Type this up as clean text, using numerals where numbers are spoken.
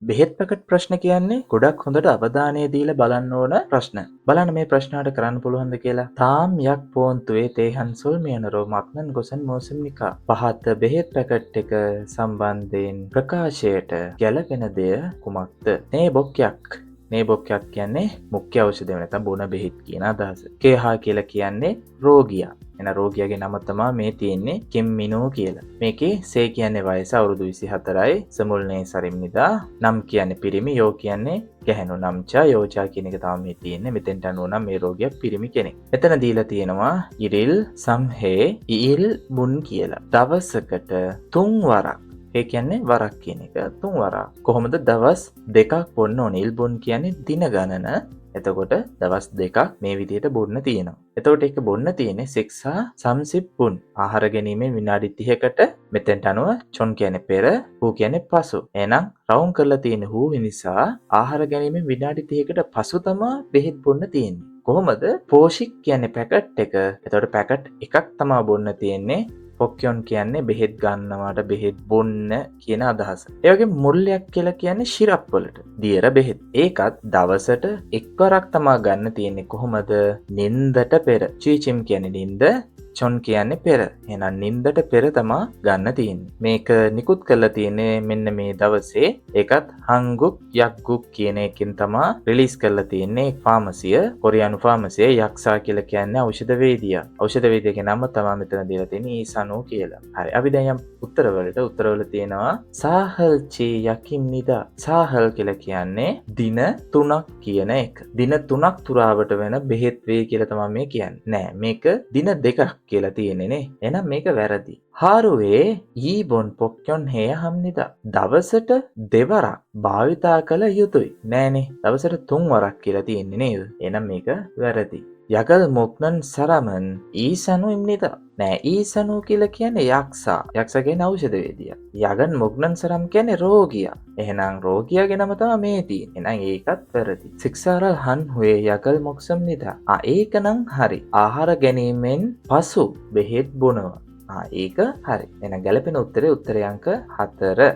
බෙහෙත් පැකට් ප්‍රශ්න කියන්නේ ගොඩක් හොඳට අවධානය දීලා බලන්න ඕන ප්‍රශ්න. බලන්න මේ ප්‍රශ්න වලට කරන්න පුළුවන්ද කියලා. තාම් යක් පෝන්තුවේ තේහන් සොල්මියනරෝ මක්නන් ගොසන් මෝසම්නිකා. පහත බෙහෙත් පැකට් එක සම්බන්ධයෙන් ප්‍රකාශයට ගැලපෙන දෙය කුමක්ද? මේ බොක්කයක්. මේ බොක්කයක් කියන්නේ මුඛ්‍ය ඖෂධය නැත්නම් බොන බෙහෙත් කියන අදහස. කේහා කියලා කියන්නේ රෝගියා. එන රෝගියාගේ නම තමා මේ තියෙන්නේ කෙම්මිනෝ කියලා. මේකේ සේ කියන්නේ වයස අවුරුදු 24යි, සමුල්නේ සරිම්නිදා, නම් කියන්නේ පිරිමි, යෝ කියන්නේ ගැහැණු, නම්චා යෝචා කියන එක තමයි මේ තියෙන්නේ. මෙතෙන්ට අනුව නම් මේ රෝගියා පිරිමි කෙනෙක්. මෙතන දීලා තියෙනවා ඉරිල් සම්හේ ඉල් බුන් කියලා. දවසකට 3 වරක්. ඒ කියන්නේ වරක් කියන එක 3 වරක්. කොහොමද දවස් දෙකක් බොන්න ඕනේ? ඉල් බුන් කියන්නේ දින ගණන. එතකොට දවස් දෙකක් මේ විදිහට බොන්න තියෙනවා. එතකොට ඒක බොන්න තියෙන්නේ සික්සා සම්සිප් බුන්. ආහාර ගැනීමෙන් විනාඩි 30කට මෙතෙන්ට අනුව චොන් කියන්නේ පෙර, හූ කියන්නේ පසු. එහෙනම් රවුම් කරලා තියෙන හූ නිසා ආහාර ගැනීමෙන් විනාඩි 30කට පසු තමා බෙහෙත් බොන්න තියෙන්නේ. කොහොමද? පෝෂික් කියන්නේ පැකට් එක. එතකොට පැකට් එකක් තමා බොන්න තියෙන්නේ. පොක්කියොන් කියන්නේ බෙහෙත් ගන්නවාට බෙහෙත් බොන්න කියන අදහස. ඒ වගේම මුල්ලයක් කියලා කියන්නේ සිරප් වලට. දියර බෙහෙත්. ඒකත් දවසට එක්වරක් තමා ගන්න තියෙන්නේ. කොහොමද? නින්දට පෙර. චීචිම් කියන්නේ නින්ද, චොන් කියන්නේ පෙර. එහෙනම් නින්දට පෙර තමා ගන්න තියෙන්නේ. මේක නිකුත් කරලා තියෙන්නේ මෙන්න මේ දවසේ. ඒකත් හංගුක් යක්ගුක් කියන එකෙන් තමා රිලීස් කරලා තියෙන්නේ. ෆාමසිය, කොරියානු ෆාමසිය. යක්සා කියලා කියන්නේ ඖෂධ වේදියා. ඖෂධ වේදියාගේ නම තමා මෙතන දීලා තියෙන්නේ ඊසනෝ කියලා. හරි. අපි දැන් යම් උත්තරවලට. උත්තරවල තියෙනවා සාහල් චේ යකිම් නිදා. සාහල් කියලා කියන්නේ දින 3ක් කියන එක. දින 3ක් තුරාවට වෙන බෙහෙත් වේ කියලා තමා මේ කියන්නේ. නෑ, මේක දින 2ක් කියලා තියෙන්නේ නේ. එහෙනම් මේක වැරදි. හාරුවේ ඊබොන් පොක්යොන් හේය හම්නිදා. දවසට දෙවරක් භාවිතා කළ යුතුයි. නෑනේ, දවසට 3 වරක් කියලා තියෙන්නේ නේද? එහෙනම් මේක වැරදි. යගල් මොක්නන් සරමන් ඊසනු ඉම්නිදා. නෑ, ඊසනු කියලා කියන්නේ යක්ෂා. යක්ෂා කියන්නේ ඖෂධ වේදියා. යගන් මොග්නන් සරම් කියන්නේ රෝගියා. එහෙනම් රෝගියාගේ නම තමයි මේ තියෙන්නේ. එහෙනම් ඒකත් වැරදි. සික්සාරල් හන් හුවේ යගල් මොක්සම් නිදා. ආ, ඒක නම් හරි. ආහාර ගැනීමෙන් පසු බෙහෙත් බොනවා. ආ, ඒක හරි. එහෙනම් ගැලපෙන උත්තරේ උත්තරය අංක 4.